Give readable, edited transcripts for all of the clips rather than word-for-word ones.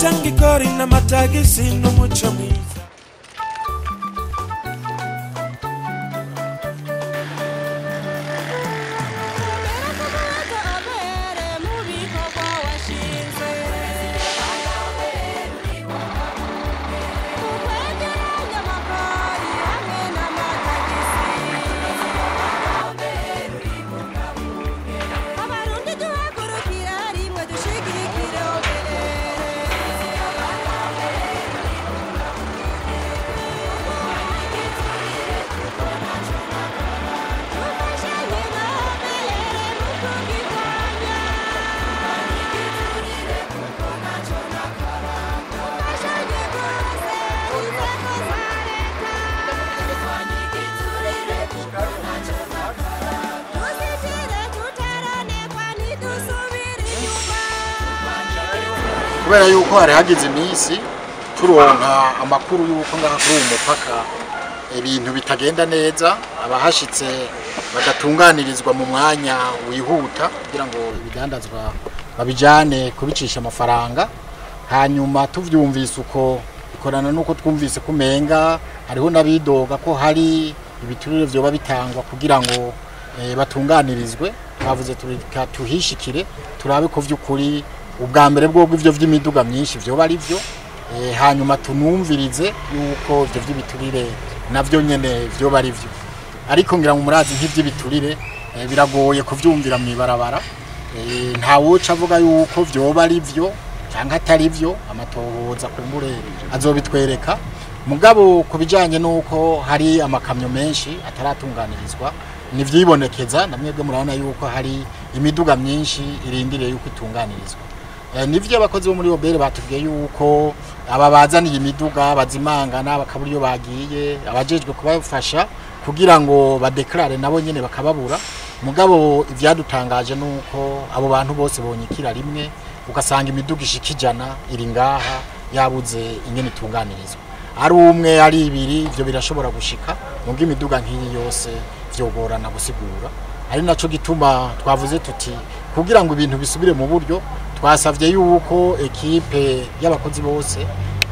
Gutanga ikori n'amatagisi n'umuco mwiza. Kubera yuko hari hagize iminsi turonka amakuru yuko ngaha kuri uyu mupaka ibintu bitagenda neza, abahashitse badatunganirizwa mu mwanya wihuta kugira ngo ibidandazwa babijane kubicisha amafaranga. Hanyuma tuvyumvise uko bikorana nuko twumvise kumenga hariho n'abidoga ko hari ibiturire vyoba bitangwa kugira ngo batunganirizwe. Twavuze tureka tuhishikire turabe ko vy'ukuri ubwa mbere bwo ivyo vy'imiduga myinshi vyoba ari vyo, hanyuma tunumvirize yuko ivyo vy'ibiturire navyo nyene vyoba ari vyo. Ariko ngira ngo murazi nk'ivy'ibiturire biragoye kuvyumvira mw'ibarabara, nta woca avuga yuko vyoba ari vyo canke atari vyo, amatohoza kumbure azobitwereka. Mugabo kubijanye nuko hari amakamyo menshi ataratunganirizwa nivyibonekeza, namwebwe murabona yuko hari imiduga myinshi irindiriye yuko itunganirizwa. Nivyo abakozi bo muri OBR batubwiye yuko aba bazaniye imiduga bazimangana bakabura iyo bagiye, abajejwe kubafasha kugira ngo badeklare nabo nyene bakababura. Mugabo ivyadutangaje nuko abo bantu bose bonyikira rimwe, ugasanga imiduga ishika ijana iri ngaha yabuze ingene itunganirizwa. Ari umwe ari ibiri ivyo birashobora gushika, muga imiduga nk'iyi yose vyogorana gusigura. Ari naco gituma twavuze tuti kugira ngo ibintu bisubire mu buryo, twasavye yuko ekipe y'abakozi bose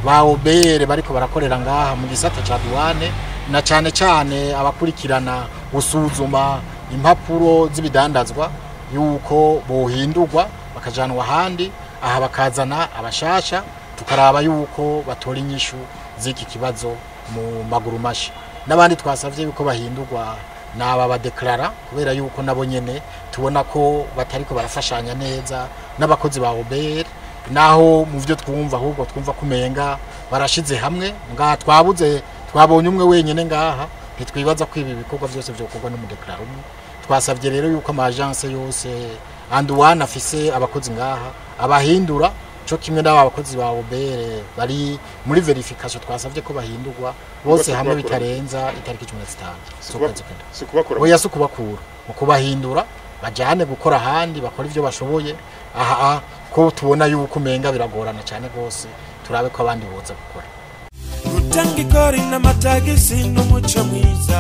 ba OBR bariko barakorera ngaha mu gisata ca douane, na cane cane abakurikirana gusuzuma impapuro z'ibidandazwa, yuko bohindurwa bakajanwa ahandi, aha bakazana abashasha, tukaraba yuko batora inyishu z'iki kibazo mu maguru mashi. N'abandi twasavye yuko bahindurwa naba badeklara, kubera yuko nabo nyene tubona ko batariko barafashanya neza n'abakozi ba OBR, naho mu vyo twumva ahubwo twumva kumenga barashize hamwe. Ngaha twabuze twabonye umwe wenyene ngaha, ntitwibaza ko ibi bikorwa vyose vyokorwa n'umudeklara umwe. Twasavye rero yuko ama agence yose anduwana afise abakozi ngaha abahindura co kimwe n'aba bakozi ba OBR bari muri verification, twasavye ko bahindurwa bose hamwe bitarenza itariki 15 z'ukwezi kw'indwi. Oya, si kubakura, mu kubahindura bajane gukora ahandi bakora ivyo bashoboye. Aha ko tubona yuko umenga biragorana cyane gose, turabe ko abandi boza gukora. Gutanga ikori n'amatagisi n'umuco mwiza.